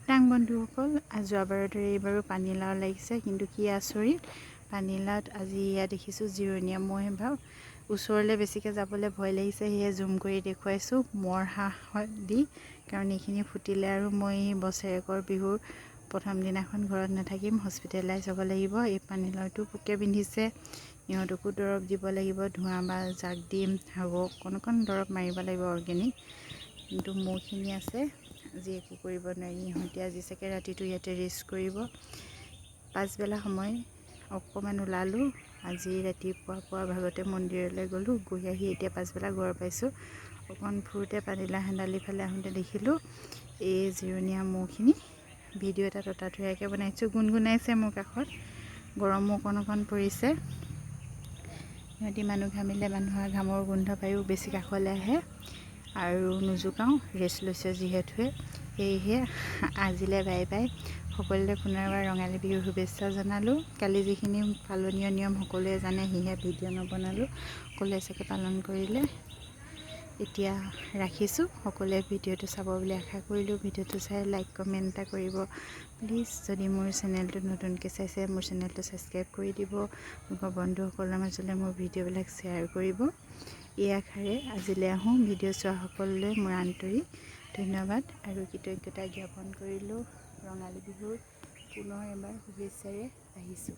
দাং বন্ধুসকল, যোৱাবাৰৰ দৰে এইবাৰো পানীলাও লাগিছে। কিন্তু কি আচৰিত, পানীলাওত আজি এয়া দেখিছোঁ জিৰণীয়া মহ এভাগ। ওচৰলৈ বেছিকৈ যাবলৈ ভয় লাগিছে, সেয়ে জুম কৰি দেখুৱাইছোঁ মৰ সাহ দি, কাৰণ এইখিনি ফুটিলে আৰু মই বছৰেকৰ বিহুৰ প্ৰথম দিনাখন ঘৰত নাথাকিম, হস্পিটেলাইজ হ'ব লাগিব। এই পানীলাওটো পোকে বিন্ধিছে, ইহঁতকো দৰৱ দিব লাগিব, ধোঁৱা বা জাক দিম হ'ব, অকণ অকণ দৰৱ মাৰিব লাগিব অৰ্গেনিক। কিন্তু মহখিনি আছে, আজি একো কৰিব নোৱাৰি। ইহঁতে আজি চাগে ৰাতিটো ইয়াতে ৰেষ্ট কৰিব। পাছবেলা সময় অকণমান ওলালোঁ। আজি ৰাতিপুৱা পুৱা ভাগতে মন্দিৰলৈ গ'লোঁ, গৈ আহি এতিয়া পাছবেলা ঘৰ পাইছোঁ। অকণ ফুৰোঁতে পানীলাও হেন্দালি ফালে আহোঁতে দেখিলোঁ এই জিৰণীয়া মহখিনি। ভিডিঅ' এটা ততাতৈয়াকৈ বনাইছোঁ। গুণগুণাইছে মোৰ কাষত। গৰমো অকণ অকণ পৰিছে। সিহঁতি মানুহ ঘামিলে মানুহৰ ঘামৰ গোন্ধ পায়ো বেছি কাষলৈ আহে। আৰু নোজোকাওঁ, ৰেষ্ট লৈছে যিহেতুৱে। সেয়েহে আজিলৈ বাই বাই। সকলোলৈ পুনৰবাৰ ৰঙালী বিহুৰ শুভেচ্ছা জনালোঁ। কালি যিখিনি পালনীয় নিয়ম সকলোৱে জানে, সেয়েহে ভিডিঅ' নবনালোঁ। সকলোৱে চাগে পালন কৰিলে। এতিয়া ৰাখিছোঁ। সকলোৱে ভিডিঅ'টো চাব বুলি আশা কৰিলোঁ। ভিডিঅ'টো চাই লাইক, কমেণ্ট এটা কৰিব প্লিজ। যদি মোৰ চেনেলটো নতুনকৈ চাইছে, মোৰ চেনেলটো ছাবস্ক্ৰাইব কৰি দিব। মোৰ বন্ধুসকলৰ মাজলৈ মোৰ ভিডিঅ'বিলাক শ্বেয়াৰ কৰিব। এই আশাৰে আজিলৈ আহোঁ। ভিডিঅ' চোৱাসকললৈ মোৰ আন্তৰিক ধন্যবাদ আৰু কৃতজ্ঞতা জ্ঞাপন কৰিলোঁ। ৰঙালী বিহুৰ পুনৰ এবাৰ শুভেচ্ছাৰে আহিছোঁ।